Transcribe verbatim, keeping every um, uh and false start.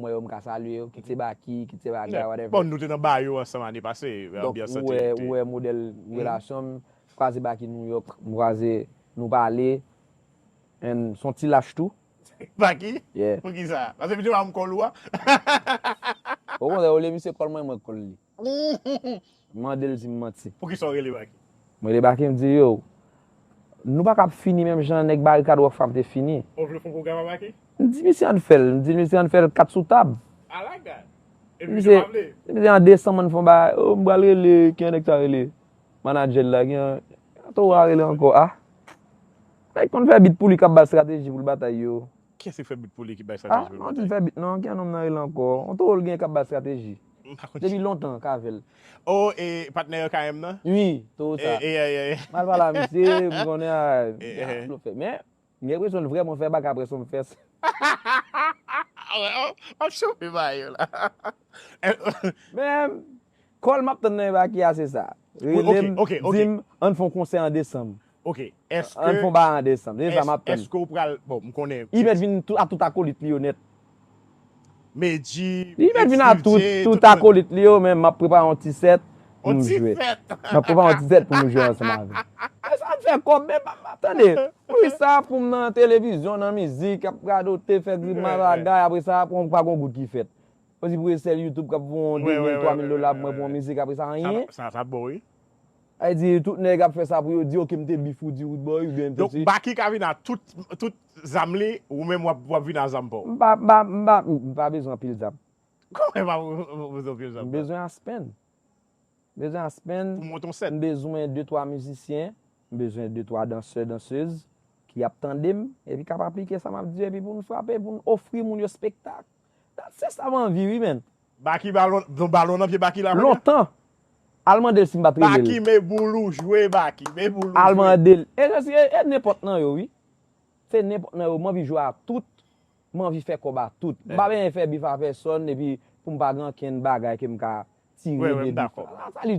m wè yo, m ka salye yo, kit se Baky, kit se bagay, whatever. Bon, nou te nan Bayo ansanm ane pase, Donk, anbyans lan ou te wè, te- ou wè modèl relasyon m, m kwaze Baky New York, m kwaze nou pale, and son ti lach tou. Baky? Yeah. Poukisa? Paske misye pa m kòl ou a? Okontrè, olye misye kòl mwen, mwen kòl li. Mande l si m manti. Poukisa w rele Baky? Mwen debakem, m di yo, nou pa kab fini menm jan nèg Barikad Rockfam te fini. Ou vle fè yon pwogram a Baky? M di misye ann fè l, m di misye ann fè l kat sou tab. I like that. Epi Misye, misye pa vle. Misye an desanm ann fè yon bagay, oh, m pral rele, ki yon nèg sa rele? Manadjè l la, ki yon, to a rele ankò, ah. Nèg konn fè bit pou li k ap ba l estrateji pou l batay yo. Kiyès ki fè bit pou li ki bay Ah, estrateji pou l mwen di batay? Fè bit non, ki yon nonm nan rele ankò? On to l gen k ap ba l estrateji. M pa konn. Depi lontan, k avè l. Oh, e patnè K M nan? Wi, to E, sa. e, e, e. Mal pale a misye, m konnen a, Eh, eh. L ap fè. Men, m gen enpresyon l vrèman fè bak apre sa m fè. Ah, wè, oh, m ap chofe ba yo la. Men, kòl m ap tann nan Baky a se sa. Wi, Rele m, ok, ok, ok. Di m, ann fè yon konsè an desanm. Ok, èske... Ann fè yon bagay an desanm. Se sa m ap tann. Èske ou pral... Bon, m konnen. Li mèt vin tou- a tout akolit li yo nèt. Medji, Li mèt vin a tout, tout akolit li yo, men m ap prepare yon ti sèt pou On nou ti jwe. fèt. M ap prepare yon ti sèt pou nou jwe ansanm avè l. E sa m fè kòb, men m ap tande. Pou sa, pou m nan televizyon, nan mizik, ap radote, fè gri mal bagay, apre sa, pou m pa gon goud ki fèt. Ou di pou sèl YouTube k ap voye yon de mil, twa mil dola pou mwen pou yon mizik, apre sa, anyen. Sa, sa bon, wi. Ay di, tout nèg ap fè sa pou yo di, ok, m te bif ou di Roodboy, oubyen m te Donk, si. Baky ka vin a tout, tout zam li, ou menm w ap, w ap vin a zam pa w. M pa, m pa, m pa, m pa bezwen anpil zam. Kòman w pa bezwen anpil zam? M bezwen a spend. M bezwen a spend. Pou monte yon sèt. M bezwen de twa mizisyen. M bezwen de twa dansè, dansez ki ap tande m, epi k ap aplike sa m ap di yo, epi pou n frape, pou n ofri moun yo spektak. Se sa m anvi, wi, men. Baky balon, don balon nan pye Baky la kounye a? Lontan. Al mande l si m pa t rele l. Baky, men boul ou jwe, Baky, men boul ou jwe. Al mande l. E, e, e nenpòt nan yo, wi. Se nenpòt nan yo. M anvi jwe a tout. M anvi fè kòb a tout. M pa bezwen fè bif a pèsòn, epi pou m pa gen ankenn bagay ke m ka tire de bif la. Sa li